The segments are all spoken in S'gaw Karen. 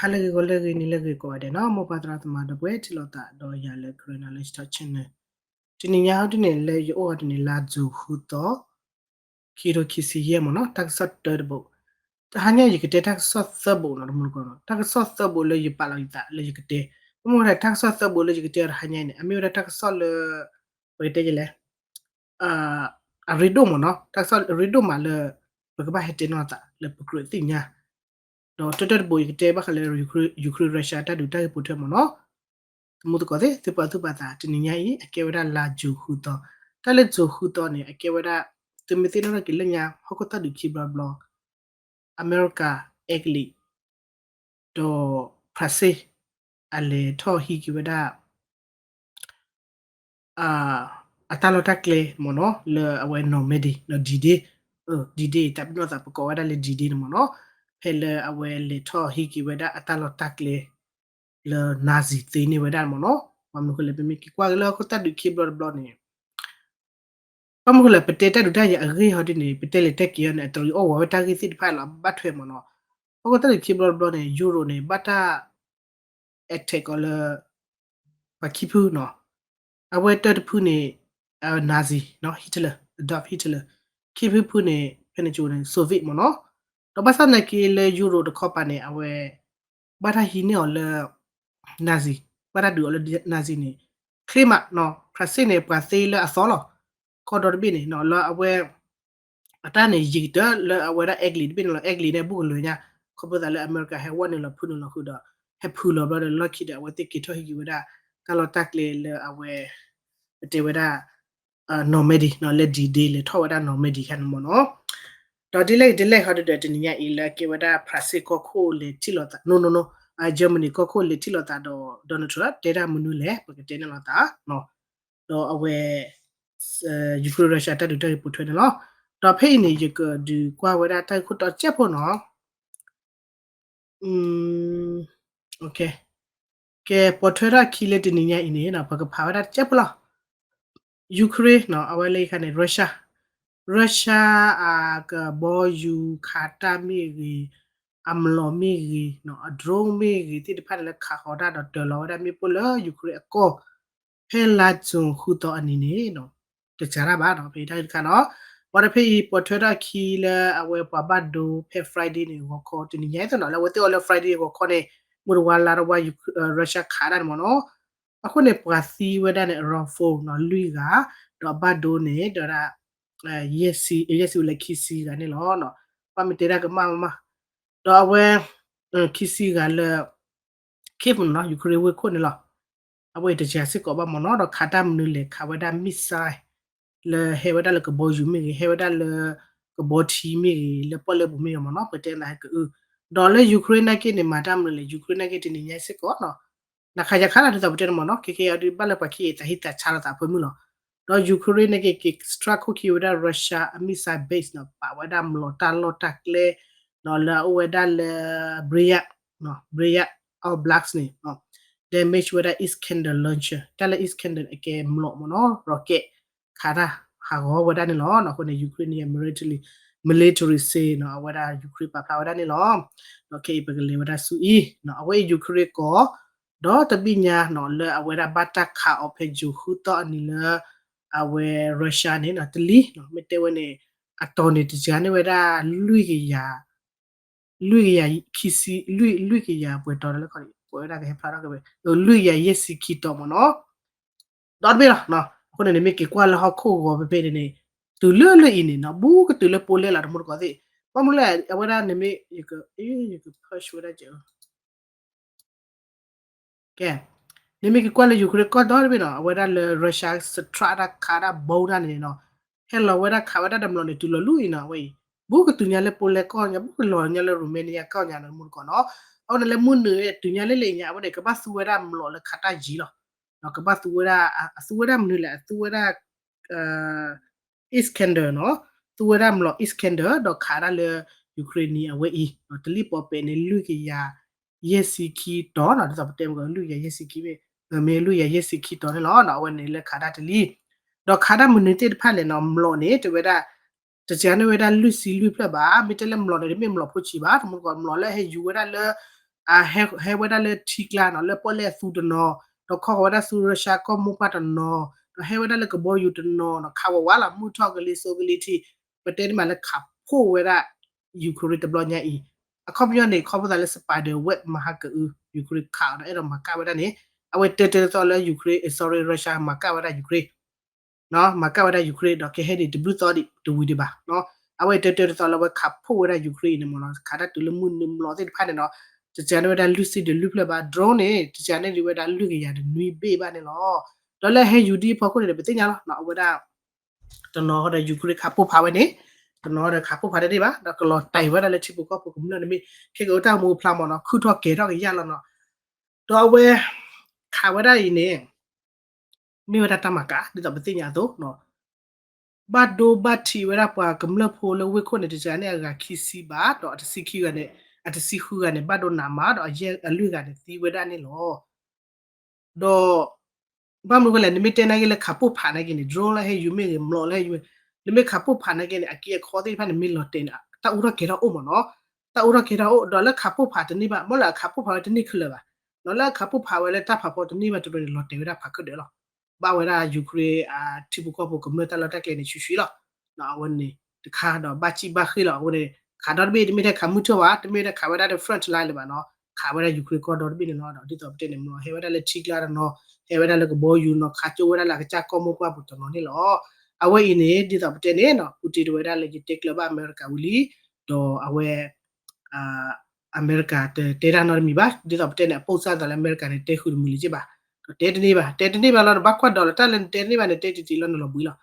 ဟါလၢအဂ့ၤ ဂီၤလၢအဂ့ၤ နံၤလၢအဂ့ၤ ကိးဂၤဒဲးနီၤ, မိၢ်ပၢ်သရၣ်သမါဒီပုၢ်ဝဲၢ် ထံၣ်လိာ်သးဒီးယၤလၢ Karen Knowledge Talk Channel တနံၤညါအံၤဒ်န့ၣ် လၢယအိၣ်အီၤဒ်န့ၣ် လါ June ဃုသီ ခံထိခံဆံယဲၢ်မ့ၢ်နီၤ, တၢ်ကစီၣ်တၢတဘိး, တဟါညါယကတဲတၢ်ကစီၣ်သၢဘိးနီၤ, တမူတကိးနီၤ, တၢ်ကစီၣ်သၢဘိးလၢယပာ်လီၤယသးလၢယကတဲ, ပမ့ၢ်ဝဲဒၣ်တၢ်ကစီၣ်သၢဘိးလၢယကတဲအီၤတဟါညါအံၤန့ၣ် အမ့ၢ်ဝဲဒၣ်တၢ်ကစီၣ်လၢ ပကတဲယလဲၣ် အရ့ဒိၣ်မ့ၢ်နီၤ, တၢ်ကစီၣ်အရ့ဒိၣ်မးလၢ ပကဘၣ်ဟဲတဲနီၢ်သးလၢပကြၢးသ့ၣ်ညါ, ဒီးတၢတၢတဘိးယကတဲဘၣ်ဃးလၢ Ukraine Russia တၢ်ဒုးတၢ်ဂ့ၢ်ပိာ်ထွဲမ့ၢ်နီၤ, တမူတကိးသ့ၣ် သုပာ်သူၣ်ပာ်သး တနံၤညါအံၤ အကဲဝဲဒၣ်လါ June ဃုသီ, တၢ်လၢ June ဃုသီန့ၣ် အကဲဝဲဒၣ် သုမ့ၢ်သ့ၣ်နီၣ်ထီၣ်က့ၤလၢညါ ဟီၣ်ခိၣ်တၢ်ဒုးခံဘျီတဘျီ အမဲရကၤ အဲကလံး ဒီး ဖရၣ်စ့ၣ် အလဲၤထီၣ်ဟံးက့ၤဝဲဒၣ် အတၢ်လီၢ်တၢ်ကျဲမ့ၢ်နီၤ လၢအဝဲ Normandy နီၤ D-Day, D-Day တၢ်ပနီၣ်သးပကိးဝဲဒၣ်လၢ D-Day န့ၣ်မ့ၢ်နီၤ, ဖဲလၢအဝဲလဲၤထီၣ်ဟံးက့ၤဝဲဒၣ်အတၢ်လီၢ်တၢ်ကျဲ လၢ Nazi သ့န့ၢ်ဝဲဒၣ်မ့ၢ်နီၤ, ဘၣ်မနုၤဃိလဲၣ် ပမ့ၢ်က့ၤကွၢ်က့ၤလၢဟီၣ်ခိၣ်တၢ်ဒုးခံဘျီတဘျီန့ၣ် ဘၣ်မနုၤဃိလဲၣ် ပတဲတၢ်ဒုးတၢ်ယၤအဂ့ၢ်ဟီဒ်န့ၣ် ပတဲလဲၤတဲက့ၤအီၤန့ၣ် အတရံးအီၣ်ဝီၤဝဲတၢ်ဂ့ၢ်သ့ၣ်တဖၣ်လီၤ ဘၣ်ထွဲမ့ၢ်နီၤ, ဟီၣ်ခိၣ်တၢ်ဒုးခံဘျီတဘျီန့ၣ် Euro န့ၣ် ဘၣ်တၢ် attack အီၤလၢ ပှၤခံဖုနီၤ, အဝဲတၢတဖုန့ၣ် Nazi နီၤ Hitler, Adolf Hitler, ခံဖုဖုန့ၣ် ဖဲန့ၣ်ကၠိန့ၣ် Soviet မ့ၢ်နီၤ, ဒီးဘၣ်ဆၣ်သနာ်က့လၢ Euro တခီပၤန့ၣ် အဝဲ ဘၣ်တၢ်ဟံးန့ၢ်အီၤလၢ Nazi, ဘၣ်တၢ်ဒုးအီၤလၢ Nazi န့ၣ် ချ့မးနီၤ, ဖရၣ်စ့ၣ်န့ၣ် ပှၤသ့လၢအသီလီၤ, ခီဒီတဘ့ၣ်န့ၣ်နီၤ လၢအဝဲ အတၢ်န့ၣ်ယံာ်ကတၢၢ်လၢအဝဲဒၣ်အဲကလံးတဘ့ၣ်န့ၣ်လီၤ, အဲကလံးန့ၣ် ဘူၣ်ကလၢၤညါ, ခီဖျိသးလၢအမဲရကၤဟဲဝဲနုာ်လီၤဖုနုာ်လီၤဃုာ်ဒီး ဟဲဖုလီၤဘျီဒီးလီၢ်ခံဒီး အဝဲသ့ၣ်က့ၤထီၣ်ဟံးက့ၤဝဲဒၣ် တၢ်လီၢ်တၢ်ကျဲလၢအဝဲ ပတဲဝဲဒၣ် Normandy နီၤ လၢ D-Day လဲၤထီၣ်ဝဲဒၣ် Normandy ခါန့ၣ်မ့ၢ်နီၤ, ဒီးဒ်လဲၣ်ဒ်လဲၣ်ဟီဒ်ဒီး တနံၤညါအံၤလၢအကဲဝဲဒၣ် ဖရၣ်စ့ၣ်ကီၢ်ခိၣ်လဲၤထံၣ်လိာ်သး no no no, Germany ကီၢ်ခိၣ်လဲၤထံၣ်လိာ်သးဒီး Donald Trump တဲတၢ်မနုၤလဲၣ် ပကတဲန့ၣ်လိာ်သး ဒီးအဝဲ Ukraine Russia တၢ်ဒုးတၢ်ဂ့ၢ်ပိာ်ထွဲန့ၣ်လီၤ, ဒီးဖဲအံၤန့ၣ် ယကဒုးကွၢ်ဝဲဒၣ်တၢ်ဂ့ၢ်ခိၣ်တီတစဲးဖိနီၤ ကဲ ပိာ်ထွဲထီၣ်အခံလၢတနံၤညါအံၤန့ၣ် ပကဖးဝဲဒၣ်တစဲးဖိလီၤ, Ukraine နီၤ အဝဲလၢယခါန့ၣ် Russia, Russia အကဘီယူၤခးတၢ်မ့ၢ်ဂ့ၤ, အမျိာ်မ့ၢ်ဂ့ၤ, အ drone မ့ၢ်ဂ့ၤသ့ၣ်တဖၣ်န့ၣ် လၢခးဃီၤတၢ်ဒီးတၢၤလီၤဝဲဒၣ်မ့ၣ်ပိၢ်လၢ Ukraine အကီၢ် ဖဲလါ June ဃုသီအနံၤန့ၣ် တစှၤတၢ်ဘၣ်နီၤ ဖဲအံၤတၢ်ဂ့ၢ်တခါနီၤ, ဝံၤဒီးဖဲအံၤ ပိာ်ထွဲထီၣ်အခံလၢအဝဲပှၤဘၣ်ဒိဖဲ Friday န့ၣ် ဂီၤခီ တနံၤညါအံၤသ့ၣ်နီၤ လၢအဝဲသ့ၣ်အီၤလၢ Friday ဂီၤခီန့ၣ် မုၢ်တဝါလါတဝါ Russia ခးဒၣ်န့ၣ်မ့ၢ်နီၤ, အဃိန့ၣ် ပှၤသံဝဲဒၣ်န့ၣ် around four နီၤ လွံၢ်ဂၤ, ဒီးအဘၣ်ဒိန့ၣ် ဒီးဒၣ် ယဲၢ်ဆံ, ယဲၢ်ဆံဝဲလၢခံဆံဂၤန့ၣ်လီၤ, ဘၣ်မ့ၢ်တဲဒၣ်ကမၣ်မးမး, ဒီးအဝဲ ခံဆံဂၤလၢ Kyiv နီၤ Ukraine ဝ့ၢ်ခိၣ်န့ၣ်လီၤ, အဝဲအံၤတစှၤစ့ၢ်ကီးဘၣ်မ့ၢ်နီၤ, ဒီးခးတၢ်မနုၤလဲၣ် ခးဝဲဒၣ် missile လၢဟဲဝဲဒၣ်လၢကဘီယူၤမ့ၢ်ဂ့ၤ, ဟဲဝဲဒၣ်လၢ ကဘီထံမ့ၢ်ဂ့ၤ, လၢပီၣ်လဲၣ်ပူၤမ့ၢ်ဂ့ၤမ့ၢ်နီၤ, ပတဲနၤဟဲကအု, ဒီးလၢ Ukraine နာ်က့န့ၣ် မၤတၢ်မနုၤလဲၣ်, Ukraine နာ်က့တနံၤညါစ့ၢ်ကီးနီၤ, နခးယခးလၢဒ်သိးပတဲန့ၣ်မ့ၢ်နီၤ, ခဲကဲအီၤဒုး ဘၣ်လၢပှၤခံဂၤအသးဟ့သးဆါလီၤသးအဖၢမုၢ်လီၤ, ဒီး Ukraine နာ်က့ က့ၤ strike ခိၣ်ခံဝဲဒၣ် Russia အ missile base နီၤ, ပာ်ဝဲဒၣ်မျိာ်တၢ်လီၢ်တၢ်ကျဲ နီၤ လၢအအိၣ်ဝဲဒၣ်လၢ Bryansk, Bryansk Oblast န့ၣ် damage ဝဲဒၣ် Iskander launcher, တၢ်လၢ Iskander အကဲမျိာ်မ့ၢ်နီၤ, rocket ခးတၢ်ဟးဂီၤဝဲဒၣ်န့ၣ်လီၤ, အဃိန့ၣ် Ukraine န့ၣ် military, military စ့နီၤ, အဝဲဒၣ် Ukraine ပာ်ဖျါဝဲဒၣ်န့ၣ်လီၤ, ဒီးခဲအံၤပကလဲၤဝဲဒၣ်ဆူအံၤနီၤ, အဝဲအံၤ Ukraine ကီၢ် ဒီးတဘ့ၣ်ညါနီၤ လၢအဝဲဒၣ်ဘၣ်တၢ်ခးအီၤဖဲ June ဃုသီအနံၤလၢ အဝဲ Russia န့ၣ်နီၤ တလံၤနီၤ, မ့ၢ်တဲဝဲန့ၣ် အတီၤန့ၣ် တစှၤန့ၢ်ဝဲဒၣ် လွံၢ်ကယၤ လွံၢ်ကယၤခံဆံ လွံၢ် လွံၢ်ကယၤပှဲၤတီၤလၢခီ ပဝဲဒၣ်ကဟဲဖျါထီၣ်က့ၤဝဲ လွံၢ်ကယၤယဲၢ်ဆံခံတီၤမ့ၢ်နီၤ, ဒီတဘ့ၣ်လီၤ, အဃိန့ၣ် နမ့ၢ်က့ၤကွၢ်လၢဟီၣ်ခိၣ်ဂီၤဖဲဖဲန့ၣ်န့ၣ် တုၤလၢလၢအံၤန့ၣ်နီၤ ဘူးကတုၤလၢပူၤလဲလီၤ တမူတကိးသ့ၣ်, ဘၣ်မနုၤလဲၣ် အဝဲဒၣ်န့ၣ်မ့ၢ် ယက ယက push ဝဲဒၣ်ကဲ ကဲ နမ့ၢ်က့ၤကွၢ်လၢ Ukraine ကီၢ်ဒီတဘ့ၣ်နီၤ အဝဲဒၣ်လၢ Russia စထြၣ်တၢ်ခးတၢ်ဘီတၢ်န့ၣ်နီၤ, ဟဲလီၤဝဲဒၣ်ခးဝဲဒၣ်တမျိာ်န့ၣ် တုၤလီၤလူၤအံၤနီၤ အဝဲအံၤ ဘူးကတုၤညါလၢပူၤလဲကီၢ်ညါ ဘူးကလီၤညါလၢ Romania ကီၢ်ညါနီၤ တမူတကိးနီၤ, အဃိန့ၣ်လၢမုၢ်နုာ်တုၤညါလၢလၢအံၤညါ အဝဲန့ၣ် ကဘၣ်သူဝဲဒၣ်မျိာ်လၢခးတၢ်ယံၤလီၤ, ကဘၣ်သူဝဲဒၣ် အသူဝဲဒၣ်မနုၤလဲၣ် အသူဝဲဒၣ် Iskander နီၤ, သူဝဲဒၣ်မျိာ် Iskander ဒီးခးဒၣ်လၢ Ukraine အဝဲအံၤ တလံၤပီးပဲးန့ၣ် လွံၢ်ကယၤယဲၢ်ဆံခံတီၤနီၤ, ဒ်သိးပတဲမ့ၢ် လွံၢ်ကယၤယဲၢ်ဆံခံ မ့ၢ်လွံၢ်ကယၤယဲၢ်ဆံခံတီၤန့ၣ်လီၤ, အဝဲန့ၣ်လၢခးဒၣ်တလံၤ, ဒီးခးဒၣ်မနုၤသ့ၣ်တဖၣ်လဲၣ်နီၤ မျိာ်န့ၣ် တဲဝဲဒၣ် တစှၤန့ၢ်ဝဲဒၣ်လွံၢ်ဆံလွံၢ်ဖျၢၣ်ဘၣ်, မ့ၢ်တဲလၢမျိာ်န့ၣ် တမ့ၢ်မျိာ်ဖိဆံးဘၣ်, တမူတကိးမျိာ်လၢဟဲယူၤဝဲဒၣ်လၢ ဟဲဝဲဒၣ်လၢထံကျါနီၤ လၢပီၣ်လဲၣ်အသူတနီၤ, ဒီးခီဃီၤဝဲဒၣ်ဆူ Russia ကီၢ်မိၢ်ပှၢ်တနီၤ, ဒီးဟဲဝဲဒၣ်လၢကဘီယူၤတနီၤနီၤ ခးဝးဝးလီၤ မုၢ်ထီၣ်ကလံၤစိးကလံၤထံး, ပတဲန့ၣ်မးလၢခးဖှိၣ်ဝဲဒၣ် Ukraine တဘျီညါအံၤ, အခီပညီန့ၣ် ခီဖျိသးလၢ spider web မၤဟးကၢအု Ukraine ခးအီၤဒီးအဲၣ်ဒိးမၤကၣ်ဝဲဒၣ်န့ၣ်, အဝဲတဲတၢတသီလၢ Ukraine, sorry, Russia မၤကၣ်ဝဲဒၣ် Ukraine မၤကၣ်ဝဲဒၣ် Ukraine ဒီးကဟဲဒံးတဘျုးသီဒံးတဝံၤဒံးဘၣ်. အဝဲတဲတၢတသီလၢအဝဲခးဖှိၣ်ဝဲဒၣ် Ukraine အံၤန့ၣ်မ့ၢ်နီၤ ခးတၢ်တုၤလၢမုၢ်နံၤမျိာ်သ့ၣ်တဖၣ်န့ၣ်နီၤ, တစှၤန့ၢ်ဝဲဒၣ်လွံၢ်ဆံဒီးလွံၢ်ဖျၢၣ်ဘၣ်, drone န့ၣ် တစှၤန့ၢ်ဒံးဝဲဒၣ်လွံၢ်ကယၤဒီးနွံဘ့ၣ်ဘၣ်န့ၣ်လီၤ. ဒီးလၢဟဲယူၤဒံးအဖီခိၣ်န့ၣ်ဒီး ပသ့ၣ်ညါလီၤ အဝဲဒၣ် တနီၤဒီး Ukraine ခးပိၢ်ဖးဝဲန့ၣ်, တနီၤဒီးခးပိၢ်ဖးတန့ၢ်ဘၣ် ဒီးကလီၤတဲာ်ဝဲဒၣ်လၢထံဖိကီၢ်ဖိကမျၢၢ်န့ၣ်မ့ၢ် ခဲကအိၣ်တၢ်မူဖျါမ့ၢ်နီၤ ခုၣ်ထီၣ်ကဲၤထီၣ်ကယၢ်လီၤနီၤ. ဒီးအဝဲ ခးဝဲဒၣ်အံၤန့ၣ် မ့ၢ်ဝဲဒၣ်တၢ်မၤကၣ် ဒ်သိးပသ့ၣ်ညါအသိး ဘၣ်ဒိဘၣ်ထံးဝဲဒၣ်ပှၤကမျၢၢ်ဖိလၢဝ့ၢ်ခိၣ်န့ၣ် တစှၤန့ၢ်အဂၤခံဆံဘၣ် ဒီးအတဆံခံဂၤန့ၣ်, အတဆံဃုဂၤန့ၣ် ဘၣ်ဒိနးမး ဒီးအယဲၢ်အလွံၢ်ဂၤန့ၣ်သံဝဲဒၣ်န့ၣ်လီၤ. ဒီး ဘၣ်မနုၤဃိလဲၣ် နမ့ၢ်တဲနာ်က့လၢခးပိၢ်ဖးနာ်က့န့ၣ် drone လၢဟဲယူၤမ့ၢ်ဂ့ၤ မျိာ်လၢဟဲယူၤမ့ၢ်, နမ့ၢ်ခးပိၢ်ဖးနာ်က့န့ၣ် အက့အခီသ့ၣ်တဖၣ်န့ၣ် မ့ၢ်လီၤတဲာ်န့ၣ် တၢ်အူထီၣ်ကဲၤထီၣ်အိၣ်မ့ၢ်နီၤ, တၢ်အူထီၣ်ကဲၤထီၣ်အိၣ် ဒီးလၢခးပိၢ်ဖးတန့ၢ်ဘၣ် မ့ၢ်လၢအခးပိၢ်ဖးဝဲတန့ၢ်ခဲလၢာ်ဘၣ်, ဒီးလၢအခးပိၢ်ဖးဝဲလၢတၢ်ဖးဖီတန့ၢ်ဘၣ်တရၢန့ၣ် လီၤတဲာ်ဝဲဒၣ်ဖးခဲဒၢးလီၤ. ဘၣ်ဝဲဒၣ် Ukraine ထံဖိကီၢ်ဖိကမျၢၢ်တၢ်လီၢ်တၢ်ကျဲန့ၣ်ဆှံဆှံလီၤ. အဝဲန့ၣ်တခါဒီးဘၣ်စံၣ်ဘၣ်ဃ့ၢ်လီၤ အဝဲန့ၣ် ခးဒီတဘ့ၣ် တမ့ၢ်ထဲခးမုၢ်ထၢၣ်ဘၣ် တမ့ၢ်ထဲခးဝဲဒၣ်ဒီး front line လၢၤဘၣ်နီၤ ခးဝဲဒၣ် Ukraine ကီၢ်ဒီတဘ့ၣ်န့ၣ်လီၤ. ဒီးဒ်သိးပတဲန့ၣ် မျိာ်ဟဲဝဲဒၣ်လၢထံကျါတနီၤ, ဟဲဝဲဒၣ်လၢကဘီယူၤနီၤ, ခးကၠိဝဲဒၣ်လၢအကစၢ်ကီၢ်မိၢ်ပှၢ်ပူၤတနီၤန့ၣ်လီၤ. အဝဲအံၤန့ၣ် ဒ်သိးပတဲန့ၣ်နီၤ Putin တဝဲဒၣ်လၢယတဲကျၢၤဘၣ်အမဲရကၤဝံၤလံ, ဒီးအဝဲ အမဲရကၤတတဲတၢ်နီတမံၤဘၣ်, ဒ်သိးပတဲန့ၣ် အပိၢ်စၢ်သးလၢအမဲရကၤန့ၣ် တဲဃုာ်တမုာ်လံက့ဘၣ်, ဒီးတဲတန့ၢ်ဘၣ်, တဲတန့ၢ်ဘၣ်လီၤဒီး ဘၣ်ကွၢ်ဒိးလီၤ တၢ်လၢနတဲတန့ၢ်ဘၣ်န့ၣ် တဲတံၢ်တံၢ်လီၤနလီၤဘှံးလီၤ.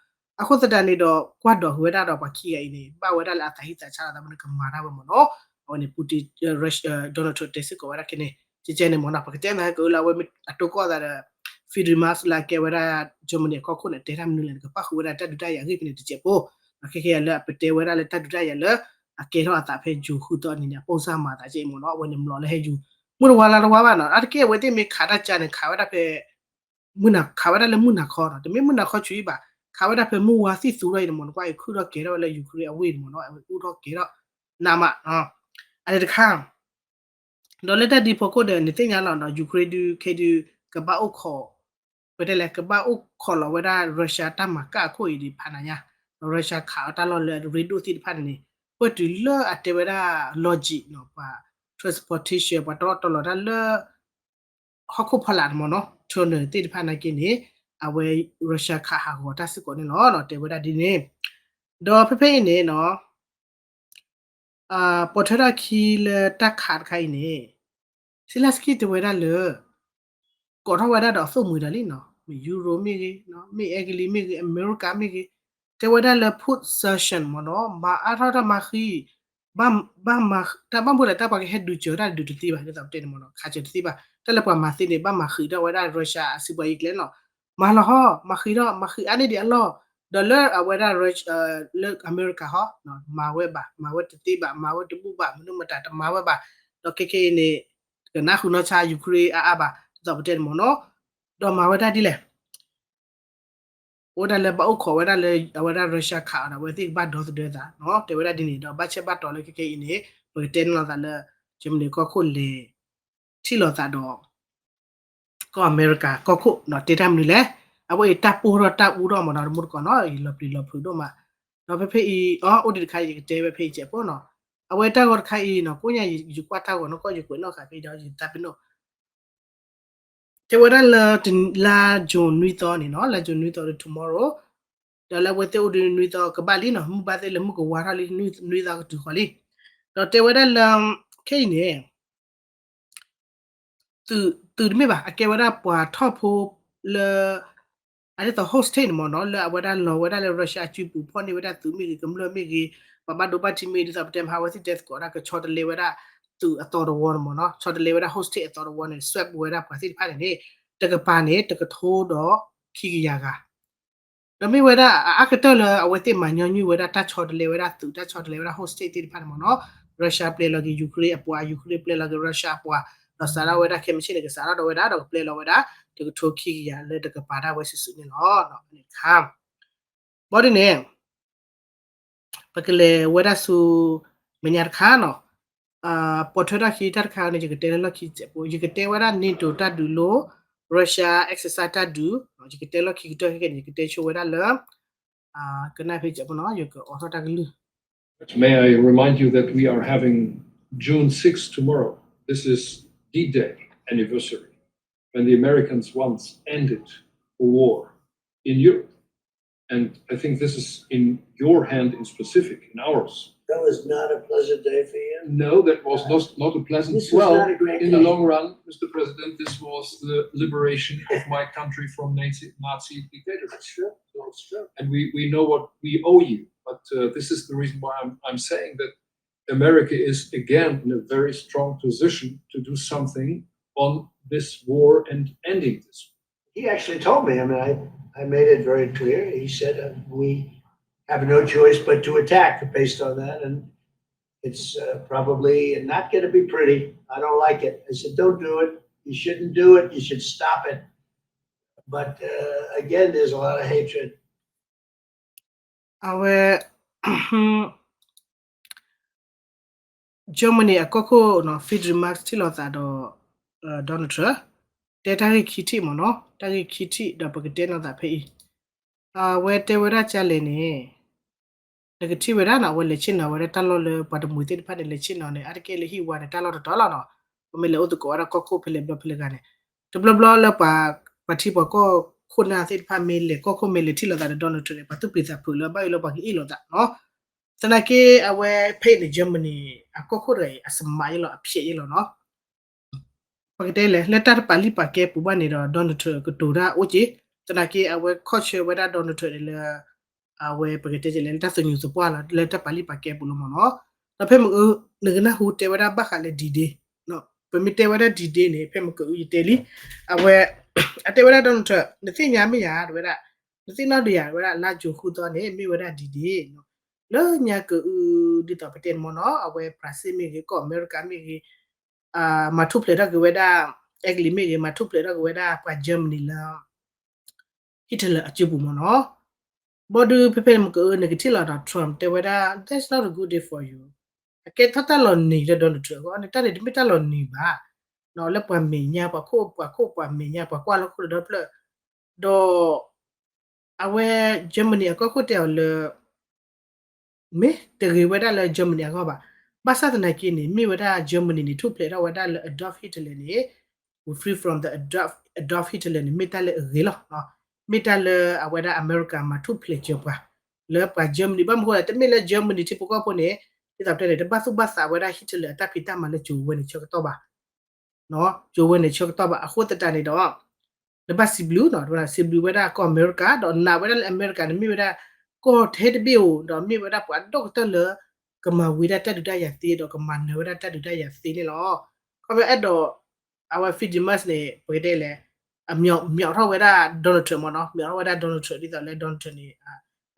အဃိသတးန့ၣ်ဒီး ကွၢ်ဒိးဃုာ်ဝဲဒၣ်ဒီးပှၤခံဂၤအံၤန့ၣ် ဘၣ်ဝဲဒၣ်လၢအသးဟံးသးဆါလီၤသးမနုၤကမၤတၢ်ဝဲမ့ၢ်နီၤ, အဝဲန့ၣ် Putin, Donald Trump တဲစ့ၢ်ကီးဝဲဒၣ်ခဲန့ၣ်, ကဲကဲန့ၣ်မ့ၢ်နီၤ ပကတဲနၤကလၢအဝဲမ့ၢ်အတိကီၢ်သးဒီး Friedrich Merz လၢအကဲဝဲဒၣ် Germany အကီၢ်ခိၣ်န့ၣ် တဲတၢ်မနုၤလဲၣ် နကပၣ်ဃုာ်ဝဲဒၣ်တၢ်ဒုးတၢ်ယၤအဂ့ၢ်ဖဲန့ၣ်တစဲးဖိ, ဒီးခဲကဲယၤလၢအပတဲဝဲဒၣ်လၢတၢ်ဒုးတၢ်ယၤလၢ အကဲထီၣ်အသးဖဲယိၤဃုသီအနံၤန့ၣ် အပိၢ်စၢ်မၤသးကဲအံၤမ့ၢ်နီၤ, အဝဲန့ၣ်မျိာ်လၢဟဲယူၤ, မုၢ်တဝါလါတဝါဘၣ်နီၤ, အါတက့ၢ်အဝဲသ့ၣ်မ့ၢ်ခးတၢ်ကါန့ၣ် ခးဝဲဒၣ်ဖဲ မုၢ်နၤ ခးဝဲဒၣ်လၢမုၢ်နၤခီနီၤ, တမ့ၢ်မုၢ်နၤခီဆူအံၤဘၣ်, ခးဝဲဒၣ်ဖဲမုၢ်ဝါသံၣ်သူထီၣ်အံၤန့ၣ်မ့ၢ်နီၤ, ကွၢ်အံၤခုၣ်ထီၣ်ကဲၤထီၣ်ဝဲလၢ Ukraine အဝ့ၢ်န့ၣ်မ့ၢ်နီၤ, အဝဲအူထီၣ်ကဲၤထီၣ် နးမး, အန့ၣ်တခါ ဒီးလၢတၢ်ဒ်ဖီခိၣ်ဒီး နသ့ၣ်ညါလီၤဒီး Ukraine ဒုးခဲဒုး ကဘၣ်အိၣ်ခိး, ပတဲလဲၣ် ကဘၣ်အိၣ်ခိးလီၤဝဲဒၣ် Russia တၢ်မၤကၣ်အခိၣ်အံၤဒံးဖးနၤညါ, Russia ခးအီၤတၢ်လီၢ်လၢအရ့ဒိၣ်သ့ၣ်တဖၣ်န့ၣ်န့ၣ်, ပှဲၤတုၤလၢအတဲဝဲဒၣ် logic နီၤ, ပှၤ transportation ပှၤတီတီလီၤတၢ်လၢ ဟီၣ်ခိၣ်ဖီလာ်န့ၣ်မ့ၢ်နီၤ, tunnel သ့ၣ်တဖၣ်နာ်က့န့ၣ်, အဝဲ Russia ခးဟးဂီၤတၢ်စ့ၢ်ကီးန့ၣ်လီၤ, တဲဝဲဒၣ်ဒ်န့ၣ်, ဒီးဖဲဖဲအံၤန့ၣ်နီၤ ပိာ်ထွဲထီၣ်ခံလၢတၢ်ခးတခါအံၤန့ၣ်, Zelensky တဲဝဲဒၣ်လၢ ကိးထီၣ်ဝဲဒၣ်ဒီးအသိၣ်မှံၤဒီးလံနီၤ, မ့ၢ် Euro မ့ၢ်ဂ့ၤ, မ့ၢ်အဲကလံးမ့ၢ်ဂ့ၤ, အမဲရကၤမ့ၢ်ဂ့ၤ, တဲဝဲဒၣ်လၢ put sanction မ့ၢ်နီၤ, မၤအါထီၣ်တၢ်မၤဃံ, ဘၣ်မၤ, တၢ်ဘၣ်မနုၤလဲၣ် တၢ်ပှၤကဟဲဒုးစၢၤတၢ်ဒုးတသ့ဘၣ်, ဒ်သိးပတဲန့ၣ်မ့ၢ်နီၤ, ခးစၢၤတသ့ဘၣ်, တၢ်လၢပှၤမၤသ့န့ၣ် ဘၣ်မၤဃံးထီၣ်ဝဲဒၣ် Russia အစုပှၤယံၤကျဲနီၤ, မၤလီၤဟီ, မၤဃံးထီၣ်, မၤဃံးအါန့ၢ်ဒံးအလီၢ်, ဒီးလၢအဝဲဒၣ် လၢအမဲရကၤဟီ, မၤဝဲဘၣ်, မၤဝဲတသ့ဘၣ်, မၤဝဲတဘူၣ်ဘၣ်, မနုၤမတၤတမၤဝဲဘၣ်, ဒီးခဲခဲအံၤန့ၣ် တကနၣ်ဃုာ်နီၢ်ဆါ Ukraine အါအါဘၣ်, ဒ်သိးပတဲန့ၣ်မ့ၢ်နီၤ, ဒီးမၤဝဲဒၣ်ဒ်လဲၣ် အိၣ်ဒၣ်လၢဘၣ်အိၣ်ခိးဝဲဒၣ်လၢ အဝဲဒၣ် Russia ခးအီၤဒီး အဝဲသ့ၣ်ကဘၣ်ဒီသဒၢသးနီၤ, တဲဝဲဒၣ်ဒ်န့ၣ်ဒီး ဘၣ်ဆၣ်ဘၣ်တီၤလၢခဲခဲအံၤန့ၣ် ပကတဲန့ၢ်လိာ်သးလၢ Germany ကီၢ်ခိၣ်လဲၤ ထံၣ်လိာ်သးဒီး ကီၢ်အမဲရကၤကီၢ်ခိၣ်နီၤ, တဲတၢ်မနုၤလဲၣ်, အဝဲအံၤတၢ်ပိၢ်ထီၣ်တၢ်အူထီၣ်မးနီၤ, တမူတကိးနီၤ, ယလီၤပျံၤလီၤဖုးဒိၣ်မး, ဒီးဖဲဖဲအံၤ အီ အိၣ်ဒံးတခါ ယကတဲဝဲဖဲအံၤစဲးဖိနီၤ, အဝဲတၢ်ဂီၤတခါအံၤနီၤ, ကိးညါယကွၢ်တၢ်ဂီၤနီၤ, ကီၢ်ယကွဲးနီၣ်ဃာ်ဖဲဒီး ယတၢ်ပ့ၤနီၣ် တဲဝဲဒၣ်လၢ လါ June နွံသီန့ၣ်နီၤ, လါ June နွံသီဒီး tomorrow, ဒီးလၢအဝဲသ့ၣ်အိၣ်ဒံးနွံသီကဘၣ်လံနီၤ, မုၢ်ဘၣ်သ့ၣ်လၢမုၢ်ကဝါထီၣ်လံ နွံသီကတုၤဃီၤလံ, ဒီးတဲဝဲဒၣ်လၢ ခဲအံၤန့ၣ် သုးတမ့ၢ်ဘၣ်, အကဲဝဲဒၣ်ပှၤထီၣ်ဖိလၢ အဒ်သိး hostage န့ၣ်မ့ၢ်နီၤ, လၢအဝဲဒၣ်လီၤဝဲဒၣ်လၢ Russia အစုပူၤ ဖီၣ်န့ၢ်ဝဲဒၣ်သုးမ့ၢ်ဂ့ၤ ကမျၢၢ်မ့ၢ်ဂ့ၤ, ပှၤဘၣ်ဒိဘၣ်ထံးမ့ၢ်ဂ့ၤ, ဒ်သိးပတဲမဟါဝဲသ့ၣ်တဲသကိးဒၣ် ကဆီတလဲဝဲဒၣ်သုးအသီတဝီန့ၣ်မ့ၢ်နီၤ, ဆီတလဲဝဲဒၣ် hostage အသီတဝီန့ၣ် swap ဝဲဒၣ်ပှၤသ့ၣ်တဖၣ်န့ၣ်န့ၣ် တကပၤန့ၣ် တကထိဒီးခံကယၤဂၤ ဒီးမ့ၢ်ဝဲဒၣ်အအါကတၢၢ်လၢအဝဲသ့ၣ်မၤညီနုၢ်ဝဲဒၣ် တၢ်ဆီတလဲဝဲဒၣ်သုး တၢ်ဆီတလဲဝဲဒၣ် hostage သ့ၣ်တဖၣ်န့ၣ်မ့ၢ်နီၤ, Russia ပျဲလီၤက့ၤ Ukraine အပှၤ, Ukraine ပျဲလီၤက့ၤ Russia အပှၤ, ဒီးစးထီၣ်ဝဲဒၣ်ခဲမုၢ်ဆ့ၣ်န့ၣ် ကစးထီၣ်ဒီးဝဲဒၣ် ဒီးကပျဲလီၤဝဲဒၣ် တကထိခံကယၤလၢတကပၤဒၣ်ဝဲစုာ်စုာ်န့ၣ်လီၤ. ဘၣ်ဒ်န့ၣ် ပကလဲၤဝဲဒၣ်ဆူ မဲာ်ညါတခါနီၤ, ပိာ်ထွဲထီၣ်ခံတၢ်တခါန့ၣ် ယကတဲလၢလီၢ်ခံစဲးဖိ, ယကတဲဝဲဒၣ် NATO တၢ်ဒုးလိၤ, Russia exercise တၢ်ဒုး, ယကတဲလီၢ်ခံကတၢၢ်ခဲကနံၣ် ယကတဲဆိဝဲဒၣ်လၢ ကနၣ်ဖဲစဲးဖိနီၤ ယကအိးထီၣ်တၢ်ကလုၢ် May I remind you that we are having June sixth tomorrow. This is D-Day anniversary, when the Americans once ended the war in Europe. And I think this is in your hand in specific, in ours. That was not a pleasant day for you? No, that was not, not a pleasant. This was well, not a great in the day. Long run, Mister President, this was the liberation of my country from Nazi, Nazi dictatorship. That's true. That's true. And we, we know what we owe you. But uh, this is the reason why I'm, I'm saying that America is again in a very strong position to do something on this war and ending this. He actually told me, I mean, I, I made it very clear. He said uh, we have no choice but to attack based on that. And it's uh, probably not going to be pretty. I don't like it. I said, don't do it. You shouldn't do it. You should stop it. But uh, again, there's a lot of hatred. အဝဲ Germany အကီၢ်ခိၣ်နီၤ Friedrich Merz ထံၣ်လိာ်သးဒီး Donald Trump တဲတၢ်ဂ့ၢ်ခံထံၣ်မ့ၢ်နီၤ, တၢ်ဂ့ၢ်ခံထံၣ်ဒီးပကတဲလိာ်သးဖဲအံၤ, အဝဲတဲဝဲဒၣ်ကလဲၣ်န့ၣ် နကထံၣ်ဝဲဒၣ်နီၤ အဝဲလဲၤဆ့ၣ်နီၤဝဲဒၣ်တၢ်လီၢ်လၢပှၤတမှံၤသ့ၣ်တဖၣ်န့ၣ် လဲၤဆ့ၣ်နီၤန့ၣ် အါတက့ၢ်လၢဟံၣ်ဝါန့ၣ် တၢ်လီၢ်တတီၤလီၤနီၤ, ပမ့ၢ်လဲၤအိၣ်သကိးဝဲဒၣ်ကီၢ်ခိၣ်ဖဲလဲၣ်ဘျီဖဲလဲၣ်ဂၤန့ၣ်, တဘျီဘျီလၢပှၤ ပှၤထံပှၤကီၢ်ခိၣ်နၢ်သ့ၣ်တဖၣ်မ့ၢ်လဲၤကီၢ်ခိၣ်မ့ၢ်လဲၤထံၣ်လိာ်သးဒီး Donald Trump န့ၣ် ပှၤသူၣ်ပျံၤသးဖုးလၢဘၣ်အံၤလၢပှၤကအ့ၣ်လိာ်သးနီၤ, သနာ်က့အဝဲဖဲအံၤန့ၣ် Germany အကီၢ်ခိၣ်တဂၤအံၤ အစမးအံၤလီၤ အဖျဲးအံၤလီၤနီၤ ပကတဲလဲၣ် လၢတၢ်တပာ်လံာ်ပာ်ကဲပူၤဘၣ်န့ၣ်ဒီး Donald Trump ကတိၤတၢ်အိၣ်က့ၤ, သနာ်က့အဝဲခီၣ်ဆၢဝဲဒၣ် Donald Trump န့ၣ်လၢ အဝဲပကတဲလဲၣ် လၢတၢ်သညူးသပှၢ်လီၤ လၢတၢ်ပာ်လံာ်ပာ်ကဲပူၤလီၤမ့ၢ်နီၤ, ဒီးဖဲမ့ၢ် နကနၢ်ဟူတဲဝဲဒၣ်ဘၣ်ဃးလၢ D-Day, ပမ့ၢ်တဲဝဲဒၣ် D-Day န့ၣ် ဖဲမ့ၢ်ကယတဲလံ, အဝဲ အတဲဝဲဒၣ် Donald Trump နသ့ၣ်ညါမ့ၢ်ယၤ တဝဲဒၣ်, နသ့ၣ်နီၣ်ဒံးယၤ တဝဲဒၣ် လါယူၤဃုသီန့ၣ် မ့ၢ်ဝဲဒၣ် D-Day လၢညါကအု ဒ်သိးပတဲန့ၣ်မ့ၢ်နီၤ အဝဲ Brazil မ့ၢ်ဂ့ၤ ကီၢ်အမဲရကၤမ့ၢ်ဂ့ၤ မၤထူၣ်ဖျဲးထီၣ်က့ၤဝဲဒၣ် Italy မ့ၢ်ဂ့ၤ မၤထူၣ်ဖျဲးထီၣ်က့ၤဝဲဒၣ်ပှၤ Germany လၢ Hitler အစုပူၤမ့ၢ်နီၤ, ဘီဒုးဖဲဖဲမ့ၢ်ကအု နကထံၣ်လီၤဒီး Trump တဲဝဲဒၣ် that's not a good day for you, အကဲထီၣ်တၢ်လီၤနံၤလၢ Donald Trump အဂီၢ်န့ၣ် တၢ်န့ၣ်တမ့ၢ်တၢ်လီၤနံၤဘၣ်, လၢပှၤမဲာ်ညါ ပှၤခိၣ် ပှၤခိၣ်ပှၤမဲာ်ညါ ပှၤကွၢ်လၢခိၣ်လၢဒီဖျၢၣ်, ဒီး အဝဲ Germany အကီၢ်ခိၣ်တဲအီၤလၢ မ့ၢ်တဂ့ၤဝဲဒၣ်လၢ Germany အဂီၢ်ဘၣ်. ဘၣ်ဆၣ်သနာ်က့န့ၣ် မ့ၢ်ဝဲဒၣ် Germany န့ၣ် ထူၣ်ဖျဲးထီၣ်ဝဲဒၣ်လၢ Adolf Hitler န့ၣ် we free from the Adolf, Adolf Hitler န့ၣ် မ့ၢ်တၢ်လၢအဂ့ၤလီၤ. မ့ၢ်တၢ်လၢအဝဲဒၣ်အမဲရကၤမၤထူၣ်ဖျဲးစၢၤပှၤ လၢပှၤ Germany ဘၣ်မနုၤဃိလဲၣ် တမ့ၢ်လၢ Germany ထံဖိကီၢ်ဖိန့ၣ် ဒ်သိးပတဲန့ၣ် တဘၣ်သူၣ်ဘၣ်သးဝဲဒၣ် Hitler အတၢ်ဖံးတၢ်မၤလၢကၠိၤဝဲန့ၣ်ဆၢကတီၢ်ဘၣ် ကၠိၤဝဲန့ၣ်ဆၢကတီၢ်ဘၣ်. အဃိသတးန့ၣ်ဒီး နဘၣ်စံးဘျုးနီၤ စံးဘျုးဝဲဒၣ်ကီၢ်အမဲရကၤ ဒီးနာ်ဝဲဒၣ်လၢအမဲရကၤန့ၣ် မ့ၢ်ဝဲဒၣ် ကီၢ်ထဲတဘ့ၣ်ဧိၤ ဒီးမ့ၢ်ဝဲဒၣ်ပှၤဒိၣ်ကတၢၢ်လၢ ကမၤဝံၤဒၣ်တၢ်ဒုးတၢ်ယၤသ့ ဒီးကမၤနၢၤဝဲဒၣ်တၢ်ဒုးတၢ်ယၤသ့န့ၣ်လီၤ. ခီဖျိအဲၣ်ဒိး အဝဲ Friedrich Merz န့ၣ် ပကတဲလဲၣ် အ မျှော် မျှော် ထီၣ်ဝဲဒၣ် Donald Trump မ့ၢ်နီၤ မျှော် ထီၣ်ဝဲဒၣ် Donald Trump ဒ်သိးလၢ Donald Trump န့ၣ်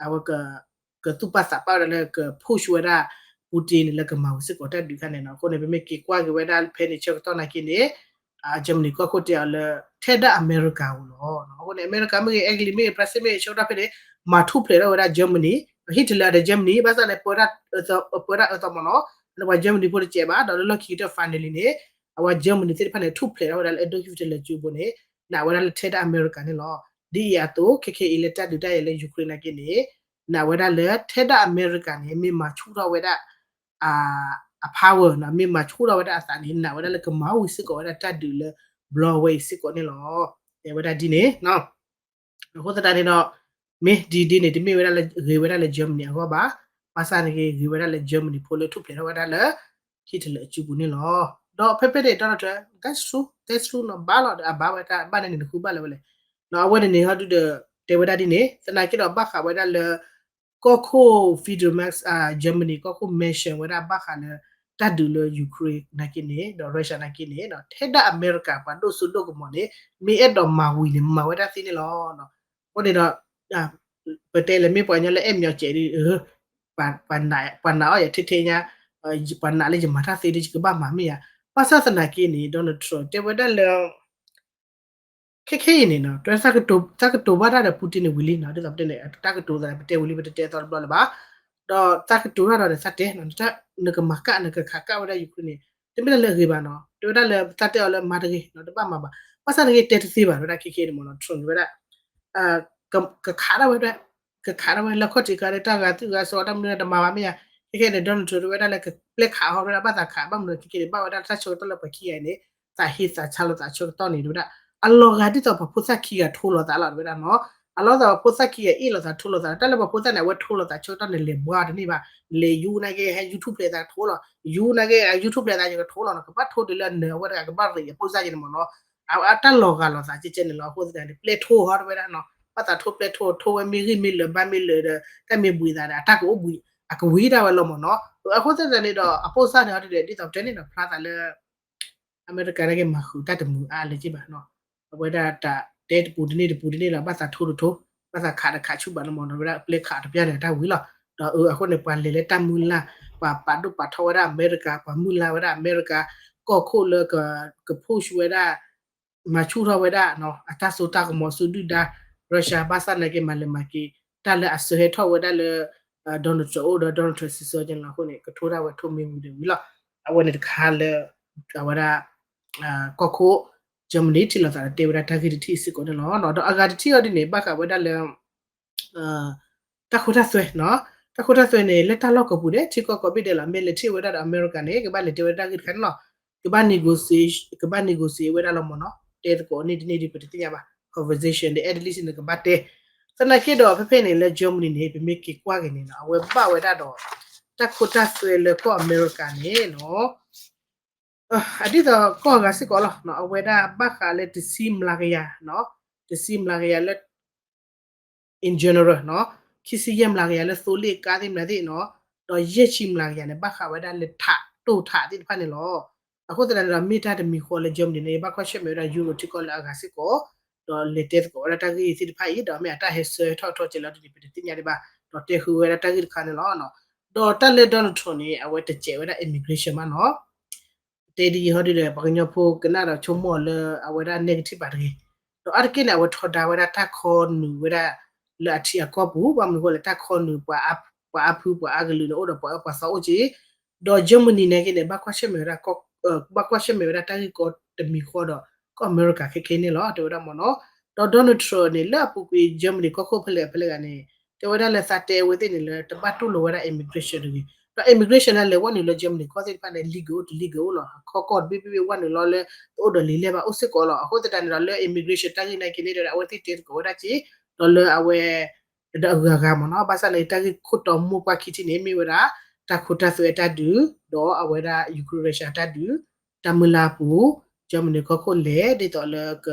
အဝဲ ကသူၣ်ပာ်သးပာ်ဝဲဒၣ်လၢက push ဝဲဒၣ် Putin န့ၣ် လၢကမၤဝံၤစ့ၢ်ကီးတၢ်ဒုးခါန့ၣ်နီၤ. အဃိန့ၣ် ပမ့ၢ်က့ၤကွၢ်က့ၤဝဲဒၣ်ဖဲန့ၣ်ဆၢကတီၢ်နာ်က့န့ၣ် Germany ကီၢ်ခိၣ်တဲအီၤလၢ ထဲဒၣ်အမဲရကၤဧိၤလီၤ. အဃိန့ၣ် အမဲရကၤမ့ၢ်ဂ့ၤ Italy မ့ၢ်ဂ့ၤ Brazil မ့ၢ်ဂ့ၤ ဆၢကတီၢ်ဖဲန့ၣ် မၤထူၣ်ဖျဲးထီၣ်ဝဲဒၣ် Germany, Hitler ဒီး Germany ဘၣ်ဆၣ်န့ၣ် ပၢတၢ်အၢသီမ့ၢ်နီၤ လၢပှၤ Germany ဖိတစဲးဘၣ် ဒီးလၢလီၢ်ခံကတၢၢ် finally န့ၣ် အဝဲ Germany သ့ၣ်တဖၣ်န့ၣ် ထူၣ်ဖျဲးထီၣ်ဝဲဒၣ်လၢ Adolf Hitler ကၠိၤဖိန့ၣ် နာ်ဝဲဒၣ်လၢထဲဒၣ်အမဲရကၤန့ၣ်လီၤ. ဒ်အံၤအသိး ခဲခဲအံၤလၢတၢ်ဒုးတၢ်ယၤလၢ Ukraine နာ်က့န့ၣ် နာ်ဝဲဒၣ်လၢထဲဒၣ်အမဲရကၤန့ၣ် မ့ၢ်မၤဆူၣ်ထီၣ်ဝဲဒၣ် အ power နီၤ မ့ၢ်မၤဆူၣ်ထီၣ်ဝဲဒၣ်အသးန့ၣ် နာ်ဝဲဒၣ်လၢကမၤဝံၤစ့ၢ်ကီးဝဲဒၣ်တၢ်ဒုးလၢ ဘျီဝဲအံၤစ့ၢ်ကီးန့ၣ်လီၤ. တဲဝဲဒၣ်ဒ်န့ၣ် အဃိသတးန့ၣ်ဒီး မ့ၢ်ဒ်ဒ်န့ၣ် တမ့ၢ်ဝဲဒၣ်လၢဂ့ၤဝဲဒၣ်လၢ Germany အဂီၢ်ဘၣ်. ဘၣ်ဆၣ်န့ၣ်ဂ့ၤ ဂ့ၤဝဲဒၣ်လၢ Germany ဖိလၢထူၣ်ဖျဲးထီၣ်ဝဲဒၣ်လၢ Hitler အစုပူၤန့ၣ်လီၤ. ဒီးဖဲဖဲန့ၣ် Donald Trump that's true, that's true နီၤ ဘၣ်လီၤ အဘၣ်ဝဲတၢ်ဘၣ်န့ၣ်န့ၣ် နဃုဘၣ်လၢၤဝဲလဲၣ်. ဒီးအဝဲန့ၣ်န့ၣ်ဟီဒုဒီး တဲဝဲဒၣ်ဒ်န့ၣ် သနာ်က့ဒီးဘၣ်ဃးဝဲဒၣ်လၢ ကီၢ်ခိၣ် Federal Max Germany ကီၢ်ခိၣ် mention ဝဲဒၣ်ဘၣ်ဃးလၢ တၢ်ဒုးလၢ Ukraine နာ်က့န့ၣ် ဒီး Russia နာ်က့န့ၣ် ထဲဒၣ်အမဲရကၤပှၤဒိၣ်စိဒိၣ်ကမီၤန့ၣ် မ့ၢ်အဲၣ်ဒိးမၤဝံၤန့ၣ် မၤဝဲဒၣ်သ့န့ၣ်လီၤ. အဃိန့ၣ်ဒီး ပတဲလဲၣ်မ့ၢ်ပှၤကညီလၢအဲၣ်မညီၤကဲးဒ် ပှၤနာ်အီၤယၤထဲထဲညါ ပှၤနာ်လၢယမၤတၢ်သ့ဒ်ယကဘၣ်မၤမ့ၢ်ယၤ. ဘၣ်ဆၣ်သနာ်က့န့ၣ် Donald Trump တဲဝဲဒၣ်လၢ ခဲခဲအံၤန့ၣ်နီၤ တၢ်ကတိၤဘၣ်တၢ်ဒီး Putin န့ၣ်ဝံၤလံနီၤ ဒ်သိးပတဲန့ၣ် တၢ်ကတိၤသးပတဲဝံၤလံ ပတတဲအသီတဘျီလၢၤဘၣ်. ဒီးသးကတိၤတၢ်ဒီးန့ၣ် သးတဲ နကမၤကၣ် နကခးကၣ်ဝဲဒၣ် Ukraine န့ၣ် တမ့ၢ်တၢ်လၢအဂ့ၤဘၣ်နီၤ. တဲဝဲဒၣ်လၢ သးတဲအီၤလၢမၤတဂ့ၤနီၤ တဘၣ်မၤဘၣ်. ဘၣ်ဆၣ်န့ၣ်က့ တဲတသ့ဘၣ် တဲဝဲဒၣ် ခဲခဲအံၤန့ၣ် မ့ၢ်နီၤ Trump ဝဲဒၣ် ကခးဒၣ်ဝဲဒၣ် ကခးဒၣ်ဝဲ လၢခီၣ်ထံးခါဒီး တၢ်ဂၤသုးဂၤစီၤ တၢ်မနုၤတမၤဘၣ်မ့ၢ်ဧါ. ခဲခဲန့ၣ် Donald Trump တဲဝဲဒၣ်လၢ ကပျဲခးဟီဝဲဒၣ် ဘၣ်သးခး ဘၣ်မနုၤ ခဲခဲန့ၣ် ဘၣ်ဝဲဒၣ်တၢ်ဆၢကတီၢ်လၢပှၤခံဂၤအံၤန့ၣ် သးဟ့သးဆါလိာ်သးဆၢကတီၢ်န့ၣ် တဲဝဲဒၣ် အလီၤဂာ်ဒ်သိးပှၤဖိသၣ်ခံဂၤထိလိာ်သးလီၤ တဲဝဲဒၣ်နီၤ. အလီၤဂာ်ဒ်သိးပှၤဖိသၣ်ခံဂၤအ့ၣ်လိာ်သးထိလိာ်သး တၢ်လၢပှၤဖိသၣ်န့ၣ် အဝဲထိလိာ်သးဆၢကတီၢ်န့ၣ် လဲၤဘှါတန့ၢ်ဘၣ်. လဲၤယူၤနာ်က့ ဟဲ YouTube ဖျဲးသးကထိလီၤ ယူၤနာ်က့ YouTube ဖျဲးသးယကထိလီၤနီၤ ကဘၣ်ထိတုၤလၢအနၢၤအဝဲတဂၤကဘၣ်ရံးအပိၢ်စၢ်က့န့ၣ်မ့ၢ်နီၤ. အတၢ်လီၤဂာ်လိာ်သးကဲကဲန့ၣ်လီၤ. အဃိသတးန့ၣ် ပျဲထိဟီ တဲဝဲဒၣ်နီၤ ဘၣ်သးထိပျဲထိ ထိဝဲမ့ၢ်ဂံၢ်မ့ၢ်လၢာ်ဘါမ့ၢ်လၢာ်ဒီး တၢ်မ့ၢ်ဘှံးသးဒီး အတၢ်ကအိၣ်ဘှံး အကဝံၤဒၣ်ဝဲလီၤမ့ၢ်နီၤ. အဃိသတးန့ၣ်ဒီး အပိၢ်စၢ်န့ၣ်ဟီဒ်ဒီး ဒ်သိးပတဲန့ၣ်ဒီး ဖျါသးလၢ အမဲရကၤန့ၣ်က့ မၤဃုာ်တၢ်တမုာ်အါလဲၣ်က့ဘၣ်နီၤ. အဝဲဒၣ်တၢ်တဲတပူၤတန့ၢ်တပူၤတန့ၢ်လီၤ ဘၣ်သးထိတထိ ဘၣ်သးခးတခးဆူၣ်ဘၣ်လီၤမ့ၢ်နီၤ. ဝဲဒၣ်ပျဲခးတပျၢ်န့ၣ် အတၢ်ဝံၤလီၤ. ဒီးအဃိန့ၣ် ပှၤလဲၤလၢတၢ်မုၢ်လၢ် ပှၤပာ်ဒိၣ်ပာ်ထီၣ်ဝဲဒၣ်အမဲရကၤ ပှၤမုၢ်လၢ်ဝဲဒၣ်အမဲရကၤ ကီၢ်ခိၣ်လၢ က push ဝဲဒၣ် မၤဆူၣ်ထီၣ်ဝဲဒၣ် အတၢ်စိတၢ်ကမီၤဆူဒုၣ်ဒါ Russia ဘၣ်ဆၣ်နာ်က့ မၤလဲၤမၤက့ၤ တၢ်လၢအစၢၤဟဲထီၣ်ဝဲဒၣ်လၢ Donald Trump အိၣ်ဒီး Donald Trump စံးဆၢက့န့ၣ်လီၤ. အဃိန့ၣ် ကထိဒၣ်ဝဲထိမ့ၢ်ဝံၤဒီးဝံၤလီၤ. အဝဲန့ၣ်တခါလၢ အဝဲဒၣ် ကီၢ်ခိၣ် Germany ထံၣ်လိာ်သးဒီးတဲဝဲဒၣ်တၢ်ဂ့ၢ်တထံၣ်စ့ၢ်ကီးန့ၣ်လီၤ. ဒီးအဂၤတထံၣ်အီၤဒ်န့ၣ် ဘၣ်ဃးဝဲဒၣ်လၢ တၢ်ခိတၢ်သွဲနီၤ. တၢ်ခိတၢ်သွဲန့ၣ် လၢတၢ်လီၢ်ကပူၤန့ၣ် ထံကီၢ်ကိးဘ့ၣ်ဒဲးလီၤ. မ့ၢ်လဲၤထံၣ်ဝဲဒၣ်ဒီးအမဲရကၤန့ၣ် ကဘၣ်လဲၤတဲဝဲဒၣ်တၢ်ဂ့ၢ်တခါန့ၣ်လီၤ. ကဘၣ် negotiate ကဘၣ် negotiate ဝဲဒၣ်လီၤမ့ၢ်နီၤ. တဲသကိးန့ၢ်တန့ၢ်ဒ်ပတသ့ၣ်ညါဘၣ် conversation ဒီး at least န့ၣ်ကဘၣ်တဲ. သနာ်က့ဒီး ဖဲဖဲန့ၣ်လၢ Germany န့ၣ် ပမ့ၢ်က့ၤကွၢ်က့ၤန့ၣ်နီၤ အဝဲဘၣ်ဝဲဒၣ်ဒီး တၢ်ခိတၢ်သွဲလၢကီၢ်အမဲရကၤန့ၣ်နီၤ အဒ်သိးကီၢ်အဂၤစ့ၢ်ကီးလီၤ. အဝဲဒၣ်ဘၣ်ဃးလၢတဆံမျးကယၤနီၤ, တဆံမျးကယၤလၢ in general နီၤ, ခံဆံယဲၢ်မျးကယၤလၢသိလ့ၣ်ကါသ့ၣ်မျးသ့ၣ်နီၤ, ဒီးယဲၢ်ဆံမျးကယၤန့ၣ် ဘၣ်ဃးဝဲဒၣ်လၢထးတိၢ်ထးသ့ၣ်တဖၣ်န့ၣ်လီၤ. အဃိသတးန့ၣ်ဒီး မ့ၢ်တၢ်တမံၤဃီလၢ Germany န့ၣ် ဘၣ်ကွၢ်ဆၢၣ်မဲာ်ဝဲဒၣ် Euro ထံကီၢ်လၢအဂၤစ့ၢ်ကီး, ဒီးလဲၤတဲသကိးဝဲဒၣ်တၢ်ဂ့ၢ်သ့ၣ်တဖၣ်အံၤ ဒီးမ့ၢ်အတၢ်ဟဲဆၢထီၣ်ထီၣ်ကဲလီၤဒ်န့ၣ် ပတသ့ၣ်ညါဒံးဘၣ်, ဒီးတဲဃုာ်ဝဲဒၣ်တၢ်ဂ့ၢ်တခါန့ၣ်လီၤ. ဒီးတၢ်လၢ Donald Trump န့ၣ် အဝဲတစဲးဝဲဒၣ် immigration မးနီၤ တဲဒ်အံၤဟီဒ်ဒီး ပှၤကညီဖိကနၣ်ဒီးဆိကမိၣ်လၢအဝဲဒၣ် negative ဘၣ်တဂ့ၤ. ဒီးအါတက့ၢ်န့ၣ် အဝဲထီဒါဝဲဒၣ်တၢ်ခီနုာ်ဝဲဒၣ်လၢအထံအကီၢ်ပူၤ, ဘၣ်မနုၤအဃိလဲၣ် တၢ်ခီနုာ် ပှၤအါဖုပှၤအါကလုာ်န့ၣ် အိၣ်ဒီးပှၤအၢပှၤသီအိၣ်က့ၤ, ဒီး Germany နာ်က့န့ၣ် ဘၣ်ကွၢ်ဆၢၣ်မဲာ်ဝဲဒၣ် ဘၣ်ကွၢ်ဆၢၣ်မဲာ်ဝဲဒၣ်တၢ်ဂ့ၢ်ကီတမံၤဃီဒီး ကီၢ်အမဲရကၤခဲခဲန့ၣ်လီၤ တဲဝဲဒၣ်မ့ၢ်နီၤ. ဒီး Donald Trump န့ၣ် လၢအပူၤကွံာ် Germany ကီၢ်ခိၣ်ဖဲလဲၣ်ဖဲလဲၣ်ဂၤန့ၣ် တဲဝဲဒၣ်လၢသးတဲအဝဲသ့ၣ်န့ၣ်လၢ တဘၣ်တူၢ်လိာ်ဝဲဒၣ် immigration တဂ့ၤ. ဒီး immigration လၢလဲၤဝဲနုာ်လၢ Germany ကီၢ်သ့ၣ်တဖၣ်န့ၣ် legal အိၣ်တ legal အိၣ်လီၤ. ခီကီၢ်တဘ့ၣ်ဘ့ၣ်ဘ့ၣ်ဝဲနုာ်လီၤလၢ တအိၣ်ဒီးလံာ်လဲၢ်ဘၣ်အိၣ်စ့ၢ်ကီးလီၤ. အဃိသတးန့ၣ်ဒီးလၢ immigration တၢ်ဂ့ၢ်နာ်က့န့ၣ်ဒီး အဝဲသ့ၣ်တဲသကိးဝဲဒၣ်က့ၤ ဒီးလၢအဝဲ ဒီးအဂုၤအဂၤမ့ၢ်နီၤ, ဘၣ်ဆၣ်န့ၣ် တၢ်ဂ့ၢ်ခိၣ်တီမိၢ်ပှၢ်ခံထံၣ်န့ၣ် မ့ၢ်ဝဲဒၣ် တၢ်ခိတၢ်သွဲတၢ်ဒုး ဒီးအဝဲဒၣ် Ukraine Russia တၢ်ဒုး တၢ်မုၢ်လၢ်အပူၤ Germany ကီၢ်ခိၣ်လဲၤ ဒ်သိးလၢက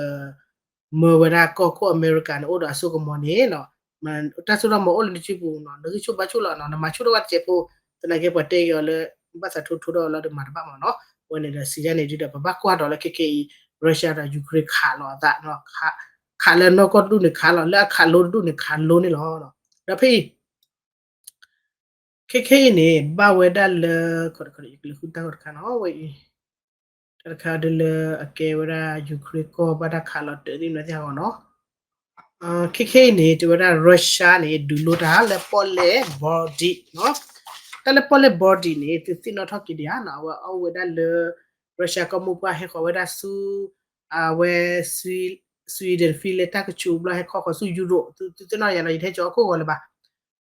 မၢဝဲဒၣ်ကီၢ်ခိၣ်အမဲရကၤန့ၣ် အိၣ်ဒီးအစိကမီၤန့ၣ်နီၤ, တၢ်စိတၢ်ကမီၤအိၣ်လၢနစုပူၤနီၤ, နဂံၢ်ဆူၣ်ဘါဆူၣ်လီၤနီၤ, နမၤဆူၣ်ထီၣ်ဝဲတစဲးဖိ, သနာ်က့ပှၤတဲက့ၤအီၤလၢ ဘၣ်သးထိထိဒီးလီၤဒီးမၤတဘၣ်မ့ၢ်နီၤ, အဝဲန့ၣ်ဒီးစံးဒ်န့ၣ်ဒ်ဒီး ပဘၣ်ကွၢ်ဒီးလၢခဲခဲအံၤ Russia ဒီး Ukraine ခးလီၤအသး, ခးလၢနီၢ်ကီၢ်တဒူၣ်န့ၣ်ခးလီၤ, လၢအခးလိတဒူၣ်န့ၣ်ခးလိန့ၣ်လီၤ. ဒီးဖဲအံၤ ခဲခဲအံၤန့ၣ် ဘၣ်ဝဲဒၣ်လၢ ယကလဲၤဃုတၢ်ဂီၤတခါနီၤ, ဝဲအံၤ တၢ်တခါဒ်လၢအကဲဝဲဒၣ် Ukraine ကီၢ်ဘၣ်တၢ်ခးလီၤတၢ်သ့ၣ်မနုၤသ့ၣ်ဟးဂီၤနီၤ, ခဲခဲအံၤန့ၣ် တဲဝဲဒၣ် Russia န့ၣ် ဒုးလိတၢ်လၢပီၣ်လဲၣ် Baltic နီၤ, တၢ်လၢပီၣ်လဲၣ် Baltic န့ၣ် သုသ့ၣ်နီၣ်ထီၣ်က့ၤဒံးဧါနီၤ, အဝဲအိၣ်ဝဲဒၣ်လၢ Russia ကီၢ်မိၢ်ပှၢ်ဟဲဃီၤဝဲဒၣ်ဆူ အဝဲ Sweden Finland တၢ်ကစူၤဘျီဟဲခီဃီၤဆူ Europe သုသ့ၣ်နီၣ်ယၤနီၤ, ယတဟဲကၠီအခိၣ်ဂီၤလၢၤဘၣ်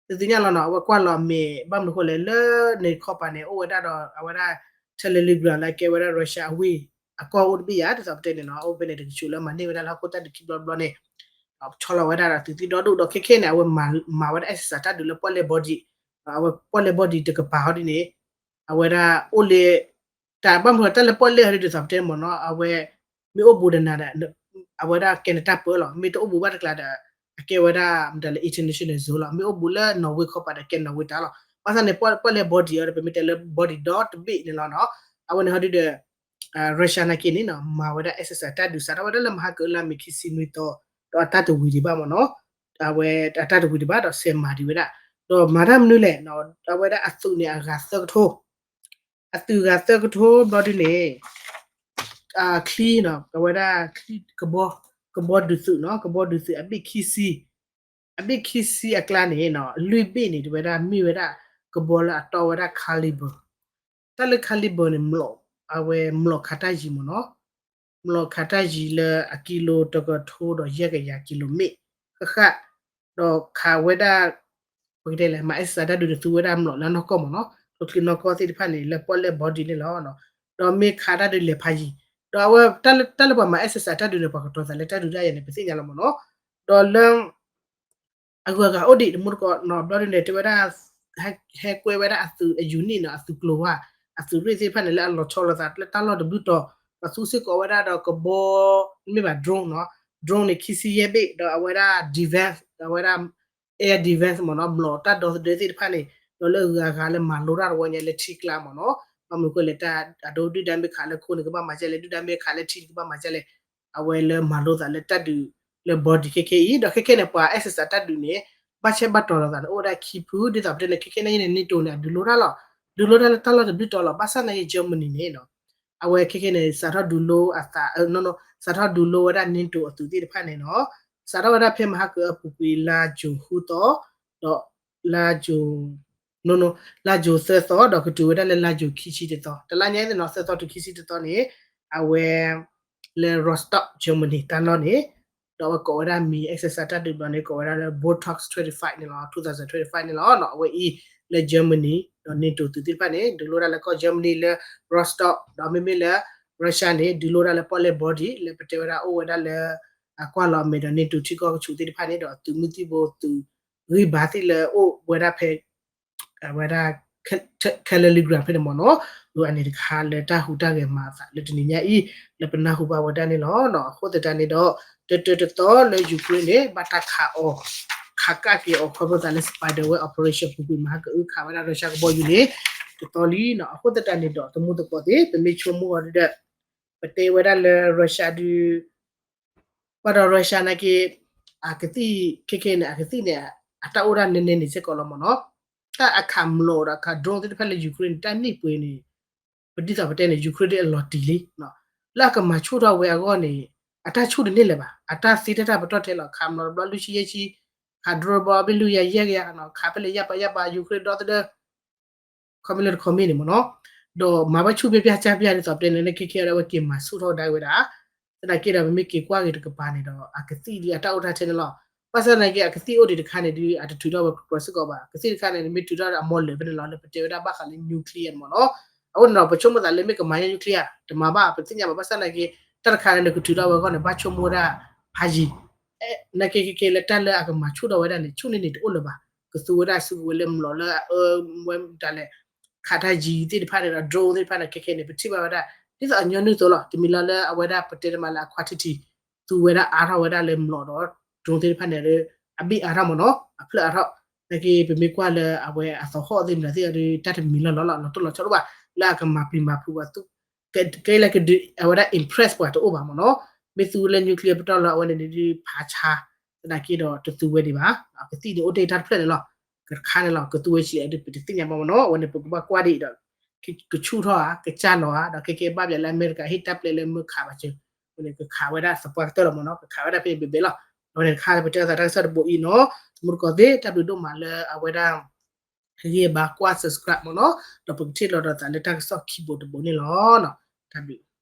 သုသ့ၣ်ညါလီၤနီၤ, အဝဲကွၢ်လီၤအမ့ၢ် ဘၣ်မနုၤဃိလဲၣ် လၢန့ၣ်ခီပၤန့ၣ် အိၣ်ဝဲဒၣ်ဒီး အဝဲဒၣ် Telegram လၢကဲဝဲဒၣ် Russia အဝ့ၢ် အကီၢ်အိၣ်တဘ့ၣ်ယၤ ဒ်သိးပတဲန့ၣ်နီၤ, အိၣ်ဖဲန့ၣ် တကစူၤလၢမၤန့ၢ်ဝဲဒၣ်လၢဟီၣ်ခိၣ်တၢ်ဒုးခံဘျီတဘျီန့ၣ် ဆီလီၤဝဲဒၣ်ဒီးသုးသံဒီဒူၣ်ဒီးခဲခဲန့ၣ် အဝဲမၤဝဲဒၣ် exercise တၢ်ဒုးလၢပီၣ်လဲၣ် Baltic, အဝဲပီၣ်လဲၣ် Baltic တကပၤဟီဒ်န့ၣ် အဝဲဒၣ်အိၣ်လၢ တၢ်ဘၣ်မနုၤတၢ်လၢပီၣ်လဲၣ်ဟီဒ်သိးပတဲမ့ၢ်နီၤ, အဝဲ မ့ၢ်အိၣ်ဘူးဒီးနၤဒီး အဝဲဒၣ်ကဲနတၢ်ပၢလီၤ, မ့ၢ်တအိၣ်ဘူးဘၣ်တကျါဒီး အကဲဝဲဒၣ်မတၤလၢ international zone လီၤ, မ့ၢ်အိၣ်ဘူးလၢ Norway ခီပၤဒီးကဲ Norway တၢ်လီၤ, ဘၣ်ဆၣ်န့ၣ် ပီၣ်လဲၣ် Baltic အံၤဒီး ပမ့ၢ်တဲလၢ Baltic ဒီတဘ့ၣ်န့ၣ်လီၤနီၤ, အဝဲန့ၣ်ဟီဒ်ဒီး Russia နာ်က့န့ၣ်နီၤ မၤဝဲဒၣ် exercise တၢ်ဒုးစးထီၣ်ဝဲဒၣ်လၢမဟါကလါမ့ၤခံဆံနွံသီ ဒီးအတၢ်တဝံၤဒံးဘၣ်မ့ၢ်နီၤ, အဝဲအတၢ်တဝံၤဒံးဘၣ်ဒီးစဲးမၤဒံးဝဲဒၣ်, ဒီးမၤတၢ်မနုၤလဲၣ်, အဝဲဒၣ်အသုးန့ၣ်အဂၤသၢကထိ အသုးဂၤသၢကထိဘျီဒ်န့ၣ် ချံနီၤ အဝဲဒၣ်ချံကဘီ ကဘီဒုးသုးနီၤ ကဘီဒုးသုးအဘ့ၣ်ခံဆံ, အဘ့ၣ်ခံဆံအကျါန့ၣ်နီၤ လွံၢ်ဘ့ၣ်န့ၣ် တဝဲဒၣ်မ့ၢ်ဝဲဒၣ် ကဘီလၢအတီဝဲဒၣ် caliber, တၢ်လၢ caliber န့ၣ် မျိာ်, အဝဲမျိာ်ခးတၢ်ယံၤမ့ၢ်နီၤ, မျိာ်ခးတၢ်ယံၤလၢအကံလိတကထိဒီးယဲၢ်ကယၤ ကံလိမ့ၣ် ဃၣ်ဃၣ်, ဒီးခးဝဲဒၣ် ပကတဲလဲၣ် မၤ exercise တၢ်ဒုးန့ၣ် သူဝဲဒၣ်မျိာ်လၢနီၢ်ကီၢ်မ့ၢ်နီၤ, ကျိချံနီၢ်ကီၢ်သ့ၣ်တဖၣ်န့ၣ် လၢပီၣ်လဲၣ် body န့ၣ်လီၤ. ဒီးမ့ၢ်ခးတၢ်ဒုးလဲၤဖးယံၤ, ဒီးအဝဲတၢ်လၢပှၤမၤ exercise တၢ်ဒုးန့ၣ် ပှၤကတီၤသးလၢတၢ်ဒုးတၢ်ယၤန့ၣ် ပသ့ၣ်ညါလီၤမ့ၢ်နီၤ, ဒီးလၢ အဂုၤအဂၤအိၣ်ဒံးတမူတကိးနီၤ, ဘျီဒုန့ၣ် တဲဝဲဒၣ် ဟဲကွဲဝဲဒၣ်အသုးအ unit နီၤ, အသုးကျိၤဝါ, အသုးရ့ၣ်သ့ၣ်တဖၣ်န့ၣ် လၢအလီၤဆီလိာ်သးလၢတၢ်လီၢ်တဘျုးတီၤ, ဒီးသူစ့ၢ်ကီးဝဲဒၣ်ဒီးကဘီ, မ့ၢ်ဘၣ် drone နီၤ, drone န့ၣ် ခံဆံယဲၢ်ဘ့ၣ်, ဒီးအဝဲဒၣ် defense ဒီးအဝဲဒၣ် air defense မ့ၢ်နီၤ, မျိာ်တၢ်ဒီသဒၢသ့ၣ်တဖၣ်န့ၣ်, ဒီးလၢအဂုၤအဂၤလၢမၤလိတၢ်တဝီညါလၢထံကျါမ့ၢ်နီၤ, ဘၣ်မနုၤဃိလဲၣ် တၢ်အဒိဒုၣ်ဒါမ့ၢ်ခးလၢခိန့ၣ် ကဘၣ်မၤဒ်လဲၣ်, ဒုၣ်ဒါမ့ၢ်ခးလၢထံန့ၣ် ကဘၣ်မၤဒ်လဲၣ်, အဝဲလၢမၤလိသးလၢတၢ်ဒုးလၢ body ခဲခဲအံၤ, ဒီးခဲခဲန့ၣ် ပှၤ exercise တၢ်ဒုးန့ၣ် ဘၣ်ဆဲးဘၣ်တီၤလိာ်သးန့ၣ် အိၣ်ဝဲဒၣ်ခံဖု, ဒ်သိးပတဲန့ၣ် ခဲခဲန့ၣ်အံၤန့ၣ် NATO န့ၣ် အဒုးလိတၢ်လီၤ, ဒုးလိတၢ်လၢတၢ်လီၢ်တဘျုးတီၤလီၤ, ဘၣ်ဆၣ်သနာ်က့ Germany န့ၣ်နီၤ, အဝဲခဲခဲန့ၣ် စးထီၣ်ဒုးလိအသး, စးထီၣ်ဒုးလိဝဲဒၣ် NATO အသုးသ့ၣ်တဖၣ်န့ၣ်နီၤ, စးထီၣ်ဝဲဒၣ်ဖဲမဟါကအပူၤကွံာ် လါယူၤဃုသီ, ဒီးလါယူၤ လါယူၤသၢသီ ဒီးကတုၤဝဲဒၣ်လၢလါယူၤခံဆံတသီ, တလါညါအံၤနီၤ သၢသီတုၤခံဆံတသီန့ၣ်, အဝဲ လၢ Rostock Germany တၢ်လီၢ်န့ၣ်, ဒီးအဝဲကိးဝဲဒၣ်မံၤ exercise တၢ်ဒုးဘျီန့ၣ် ကိးဝဲဒၣ်လၢ Botox twenty-five န့ၣ်လီၤ, two thousand twenty-five န့ၣ်လီၤ. အဝဲအံၤ လၢ Germany ဒီး NATO သုးသ့ၣ်တဖၣ်န့ၣ် ဒုးလိတၢ်လၢကီၢ် Germany လၢ Rostock, ဒီးမ့မ့ၢ်လၢ Russia န့ၣ် ဒုးလိတၢ်လၢပီၣ်လဲၣ် body လၢပတဲဝဲဒၣ်အိၣ်ဝဲဒၣ်လၢ အကွၢ်လီၤအမဲာ်ဒီး NATO ထံကီၢ်ကဆူးသ့ၣ်တဖၣ်န့ၣ်ဒီး သုးမုၢ်သံၣ်ဘိသုးဂံၢ်ဘါသ့ၣ်လၢအိၣ်ဝဲဒၣ်ဖဲ အဝဲဒၣ် Kaliningrad ဖဲန့ၣ်မ့ၢ်နီၤ, အန့ၣ်တခါလၢတၢ်ဟူးတၢ်ဂဲၤမၤအသးလၢတနံၤညါအံၤ လၢပနၢ်ဟူဘၣ်ဝဲဒၣ်န့ၣ်လီၤ. အဃိသတးန့ၣ်ဒီး တၢတၢတသီလၢ Ukraine န့ၣ် ဘၣ်တၢ်ခးအီၤ, ခးကၣ်က့ၤအီၤခီဖျိသးလၢ Spider Web operation ပူၤကွံာ် မဟါကအုခးဝဲဒၣ် Russia ကဘီယူၤန့ၣ် တသီလံနီၤ. အဃိသတးန့ၣ်ဒီး တမူတကိးသ့ၣ် ပမ့ၢ်ဆိကမိၣ်အီၤဒီး ပတဲဝဲဒၣ်လၢ Russia ဒုး ဘၣ်ဒီး Russia နာ်က့ အကသံၣ်ခဲခဲန့ၣ် အကသံၣ်န့ၣ် အတၢ်အိၣ်ဒၣ်နဲနဲန့ၣ်စ့ၢ်ကီးလီၤမ့ၢ်နီၤ. တၢ်အခးမျိာ်ဒီးအခး drone သ့ၣ်တဖၣ်လၢ Ukraine န့ၣ် တၢ်န့ၢ်ပှဲၤန့ၣ် ပဒ်သိးပတဲန့ၣ် Ukraine ဒ်အလီၤတံၢ်လံ. လၢအကမၤဆူၣ်ထီၣ်ဝဲအဂီၢ်န့ၣ် အတၢ်ဆူၣ်တန့ၢ်လၢၤဘၣ်. အတၢ်သ့တၢ်တၢ်ပတီၢ်ထဲလီၤ. ခးမျိာ်တဘျီလွံၢ်ဆံယဲၢ်ဆံ, ခး drone ဘီဘ့ၣ်လွံၢ်ကယၤယဲၢ်ကယၤနီၤ, ခးဖဲလဲၣ်ယၢ်ပာ်ယၢ်ပာ် Ukraine ဒီသဒၢ ခီမ့ၢ်လၢတခီမ့ၢ်န့ၣ်မ့ၢ်နီၤ, ဒီးမၤဘၣ်ဆူၣ်ဖျဲးဖျဲးကၢ်ဖျဲးဒ်သိးပတဲန့ၣ် လၢခဲခဲဒီးအဝဲက့ၤမၤဆူၣ်ထီၣ်ကဒါက့ၤဝဲဒၣ်, သနာ်က့ဒီး ပမ့ၢ်က့ၤကွၢ်က့ၤတကပၤန့ၣ်ဒီး အကသံၣ်ဒ်အတၢ်အိၣ်တၢ်ထဲန့ၣ်လီၤ. ဘၣ်ဆၣ်သနာ်က့ အကသံၣ်အိၣ်ဒံးတခါန့ၣ်ဒ် အတထုးထီၣ်ဝဲကြၢးစ့ၢ်ကီးဘၣ်. ကသံၣ်တခါန့ၣ် မ့ၢ်ထုးထီၣ်ဒီးအမီၤလၢာ်ဖဲန့ၣ်လီၤ လၢပတဲဝဲဒၣ်ဘၣ်ဃးလၢ nuclear န့ၣ်မ့ၢ်နီၤ. အဃိန့ၣ်ဒီး ပဆိကမိၣ်သးလၢမ့ၢ်ကမၤညါ nuclear တမၤဘၣ် ပသ့ၣ်ညါဘၣ်. ဘၣ်ဆၣ်သနာ်က့ တၢ်တခါန့ၣ် နကထုးထီၣ်ဝဲအဂီၢ်န့ၣ် ဘၣ်ဆိကမိၣ်ဝဲဒၣ်ဖးယံၤ နာ်က့ခဲခဲလၢတၢ်လၢအကမၤဆူၣ်ထီၣ်ဝဲဒၣ်န့ၣ် ဆူၣ်န့ၢ်န့ၣ်တအိၣ်လၢၤဘၣ်. ကသူဝဲဒၣ်စုကဝဲၤလၢမျိာ်လၢအဝဲဒၣ်လဲၣ် ခးတၢ်ယံၤသ့ၣ်တဖၣ်န့ၣ်ဒီး drone သ့ၣ်တဖၣ်န့ၣ် ခဲခဲန့ၣ် ပထံၣ်ဘၣ်ဝဲဒၣ် ဒ်သိးအညီနုၢ်သိးလီၤ. တမံၤလီၤလၢအဝဲဒၣ်ပတဲတမံၤလၢအ quantity သူဝဲဒၣ်အါထီၣ်ဝဲဒၣ်လၢမျိာ်ဒီး drone သ့ၣ်တဖၣ်န့ၣ်ဒီး အဘ့ၣ်အါထီၣ်မ့ၢ်နီၤ အဖျၢၣ်အါထီၣ်. နာ်က့ပမ့ၢ်ကွၢ်လၢအဝဲအသဟီၣ်သ့ၣ်မနုၤသ့ၣ်အီၤဒီး တၢ်တမံၤလီၤလီၤလီၤ လီၤတိၢ်လီၤဆီဒိၣ်ဘၣ် လၢအကမၤပျံၤမၤဖုးပှၤသူ ကဲလၢကဒုး အဝဲဒၣ် impress ပှၤတအိၣ်ဘၣ်မ့ၢ်နီၤ. မ့ၢ်သူလၢ nuclear ပတီၢ်လီၤ အဝဲန့ၣ်ဒုးဖးဆါ သနာ်က့ဒီးတသူဝဲဒံးဘၣ်. ကသံၣ်န့ၣ်အိၣ်တ့ၢ်တၢ်တဖျၢၣ်န့ၣ်လီၤ. ကတခါန့ၣ်လီၤ ကသူဝဲဆံးလဲၣ်ဒုး ပတသ့ၣ်ညါဘၣ်မ့ၢ်နီၤ. အဝဲန့ၣ် ပကဘၣ်ကွၢ်ဒံးဒီး ကဆူၣ်ထီၣ်ဧါ ကစၢ်လီၤဧါ ဒီးခဲကဲဘၣ်ဘျဲးလၢအမဲရကၤဟ့ၣ်တၢ်ပျဲလၢမ့ၢ်ခးဘၣ်စၢၤ အဝဲန့ၣ် ကခးဝဲဒၣ်သပှၢ်ကတၢၢ်လီၤမ့ၢ်နီၤ. ကခးဝဲဒၣ်ဖဲန့ၣ်ဘဲဘဲလီၤ. အဝဲန့ၣ်တခါ ပတဲအသးတၢ်ကစီၣ်တဘိအံၤနီၤ. တမူတကိးသ့ၣ် တၢ်ဘျုးဒိၣ်မးလၢအဝဲဒၣ် ဂံၢ်ဘါကွၢ် subscribe မ့ၢ်နီၤ. ဒီးပကထံၣ်လိာ်ဒီးသးလၢတၢ်ကစီၣ်ခံဘိတဘိန့ၣ်လီၤ. တၢ်ဘျုး